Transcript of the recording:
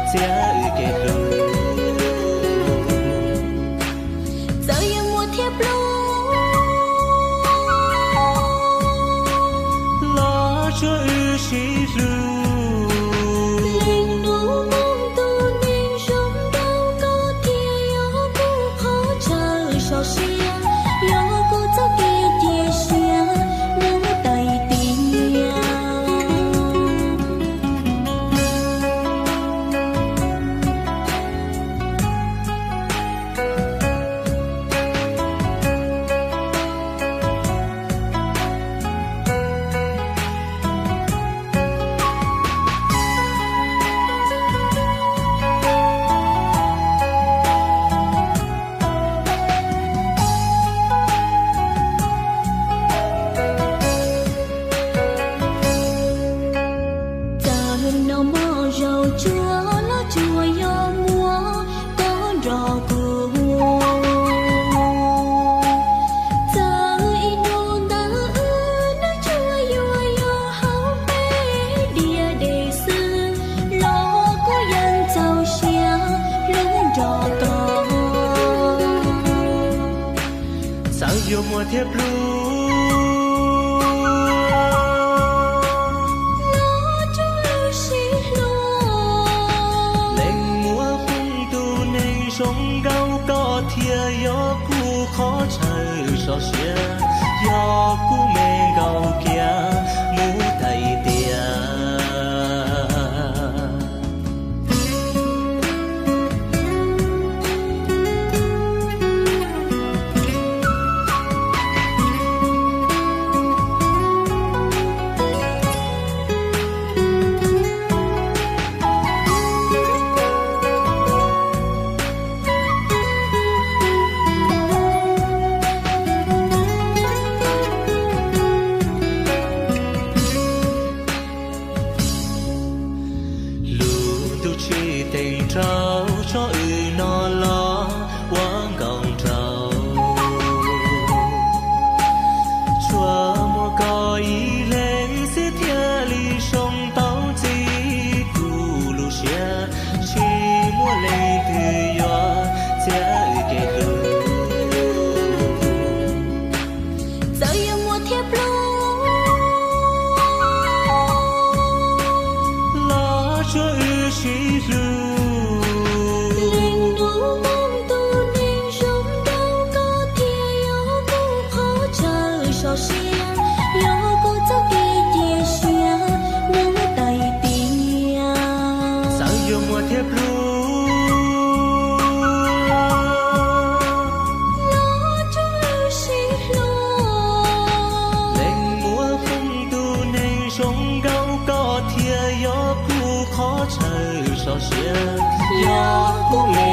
txiav wb kev hlub. Txawm yuav muaj thiab pluag, los tsuav wb sib hlub. Leej nus moo tus neeg zoo nkauj, koj thiaj yog kuv qhov chaw sov siab, yog kuv txoj kev cia siab mus tais tias. Txawm noj mov zaum tsuag los tsuas yog muaj koj nrog kuv. Txawm ib hnub ntawd wb noj tsuag yuav yog hauv peb diav dej xwb, los kuv yeej txaus siab hlub nrog koj. Txawm yuav muaj thiab pluag, los tsuav wb sib hlub. Leej muaj hmoo tus neeg zoo nkauj, koj thiaj yog kuv qhov chaw sov siab, yog kuv me nkauj kiag mus tais tias. Lub ntuj tsis teem rau tso wb no los ua nkaus nraug. Tsuas muaj koj ib leeg xwb thiaj li zoo tau ntxiv kuv lub siab, tsis muaj leej twg yuav txiav wb kev hlub. Txawm yuav muaj thiab pluag, los tsuav wb sib hlub. Leej nus moo tus neeg zoo nkauj, koj thiaj yog kuv qhov chaw sov siab, yog kuv txoj kev cia siab mus tais tias. Txawm yuav muaj thiab pluag, los tsuav wb sib hlub. Leej muaj hmoo tus neeg zoo nkauj, koj thiaj yog kuv qhov chaw sov siab, yog kuv me